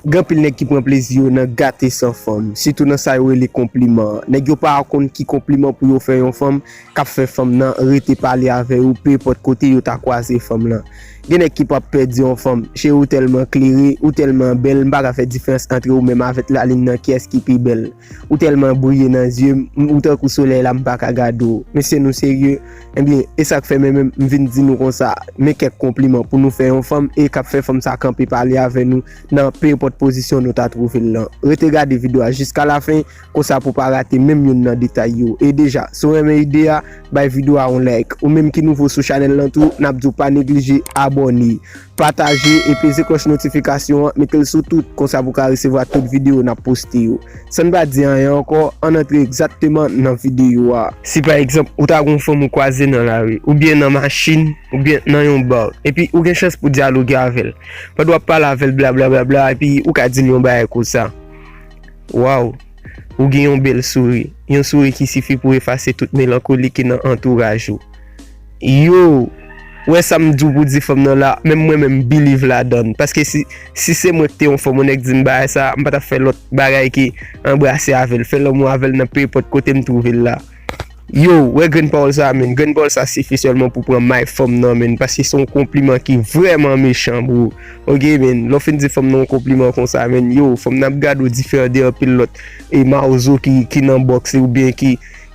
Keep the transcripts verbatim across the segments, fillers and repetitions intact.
Gen anpil nèg ki pran plezi yo nan gate san fanm, sitou nan sa yo rele konpliman. Nèg yo pa konn ki konpliman pou yo fè yon fanm k ap fè fanm nan rete pale avè yo, pe enpòt kote yo ta kwaze fanm lan. Gen nèg ki p ap pè di yon fanm, cheri, ou tèlman klere, ou tèlman bèl, m pa ka fè diferans antre ou menm avèk lalin nan, kiyès ki pi bèl. Ou tèlman briye nan zye m, ou tankou solèy la, m pa ka gade w. Mesye, nou serye? Ebyen, e sa k fè men menm m vin di nou konsa, men kèk konpliman pou nou fè yon fanm e k ap fè fanm sa kanpe pale avè nou nan pe enpòt pozisyon nou ta twouve l lan. Rete gade videyo a jiska lafen, konsa pou pa rate menm youn nan detay yo. E deja, si w renmen ide a, bay videyo a yon like. Ou menm ki nouvo sou chanèl lan tou, n ap di w pa neglije abòne, pataje e peze klòch notifikasyon an, mete l sou tout, konsa pou w ka resevwa tout videyo n ap poste yo. San n pa di anyen ankò, ann antre egzakteman nan videyo a. Si pa egzanp, ou ta gen yon fanm ou kwaze nan lari, oubyen nan machin, oubyen nan yon ba, epi ou gen chans pou dyaloge avè l. Pandan w ap pale avè l, bla, bla, bla, bla, epi ou ka di l yon bagay konsa. Waw, ou gen yon bèl souri, yon souri ki sifi pou efase tout melankoli ki nan antouraj ou. Yo, wè sa m di w pou di fanm nan la, menm mwen menm m believe ladan l. Paske si, si se mwen ki te yon fanm, yon nèg di m bagay sa, m pa t ap fè lòt bagay ke anbrase avè l, fè lanmou avè l nan pe enpòt kote m twouve l la. Yo, wè grenn pawòl sa, menn. Grenn pawòl sa sifi sèlman pou pran may fanm nan, menn. Paske se yon konpliman ki vrèman mechan, bro. Ok, menn. Lè w fin di fanm nan yon konpliman konsa, menn, yo, fanm nan ap gade w diferan de anpil lòt e mawozo ki, ki nan bòks oubyen ki,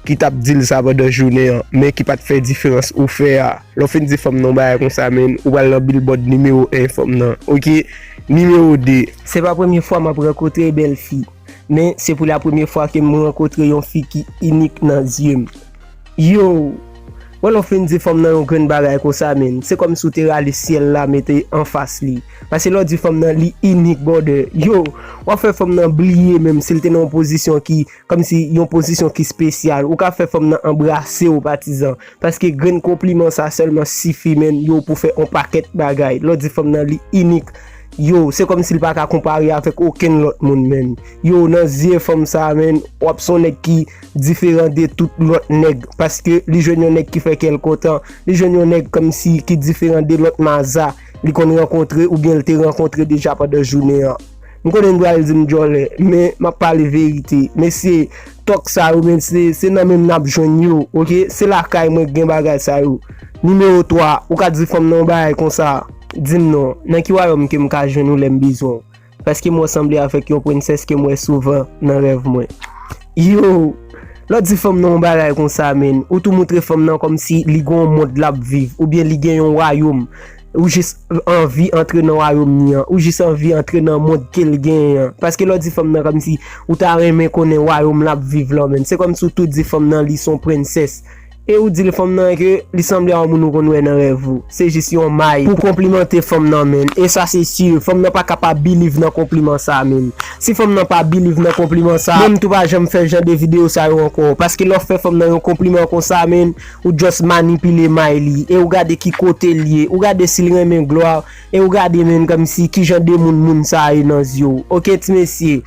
ki t ap di l sa pandan jounen an, men ki pa t fè diferans ou fè a. Lè w fin di fanm nan yon bagay konsa, menn, ou pral nan billboard nimewo en fanm nan. Ok? Nimewo de. Se pa premye fwa m ap rankontre bèl fi. Men se pou la premye fwa ke m rankontre yon fi ki inik nan zye m. Yo! Wè lè w fin di fanm nan yon grenn bagay konsa, menn, se kòmsi w te rale syèl la mete anfas li. Paske lè w di fanm nan li inik, brother. Yo! W ap fè fanm nan bliye menm si l te nan yon pozisyon ki, kòmsi yon pozisyon ki espesyal. Ou ka fè fanm nan anbrase w, patizan. Paske grenn konpliman sa sèlman sifi, menn, yo, pou fè yon pakèt bagay. Lè w di fanm nan li inik, yo, se kòmsi l pa ka konpare avèk okenn lòt moun, menn. Yo, nan zye fanm sa, menn, w ap se yon nèg ki diferan de tout lòt nèg, paske li jwenn yon nèg ki fè kè l kontan, li jwenn yon nèg kòmsi ki diferan de lòt maza li konn rankontre oubyen l te rankontre deja pandan jounen an. M konnen nou pral di m djòlè, men m ap pale verite. Mesye, tòk sa yo, menn, se, se nan men m n ap jwenn yo, ok? Se lakay mwen k gen bagay sa yo. Nimewo twa, ou ka di fanm nan yon bagay konsa, di m non, nan ki wayòm ke m ka jwenn ou lè m bezwen w? Paske m wè w sanble avèk yon prensès ke m wè souvan nan rèv mwen. Yo! Lè w di fanm nan yon bagay konsa, menn, ou tou moutre fanm nan kòmsi li gen yon mond l ap viv, oubyen li gen yon wayòm. Ou jis anvi antre nan wayòm li an, ou jis anvi antre nan mond ke l genyen an. Paske lè w di fanm nan kòmsi ou ta renmen konnen wayòm l ap viv lan, menn, se kòmsi w tou di fanm nan li se yon prensès. E ou di l fanm nan ke li sanble a yon moun ou konn wè nan rèv ou. Se jis yon may pou konplimante fanm nan, menn. E sa se si, fanm nan pa ka pa believe nan konpliman sa, menn. Si fanm nan pa believe nan konpliman sa, menm tou pa janm fè jan de videyo sa yo ankò. Paske lè w fè fanm nan yon konpliman konsa, menn, ou just manipile may li. E ou gade ki kote l ye. Ou gade si l renmen glwa. E ou gade, menn, kòmsi ki jan de moun moun sa ye nan zye w. Ok, ti mesye.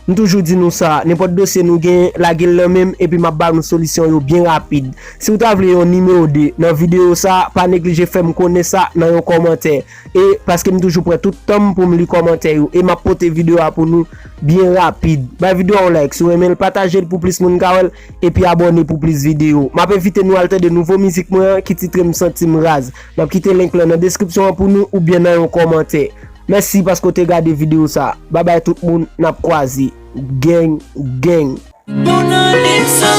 M toujou di nou sa, nenpòt dosye nou gen, lage l nan men m, epi m ap ba nou solisyon yo byen rapid. Si w ta vle yon nimewo de nan videyo sa, pa neglije fè m konnen sa nan yon kòmantè. E paske m toujou pran tout tan m pou m li kòmantè yo, e m ap pote videyo a pou nou byen rapid. Bay videyo a yon like si w renmen l, pataje l pou plis moun ka wè l, epi abòne pou plis videyo. M ap envite nou al tande nouvo mizik mwen an ki titre M Santi M Raz. M ap kite link lan nan deskripsyon an pou nou oubyen nan yon kòmantè. Mèsi paske w te gade videyo sa. Babay tout moun, n ap kwaze. Gang, gang. Bon, nan li sa,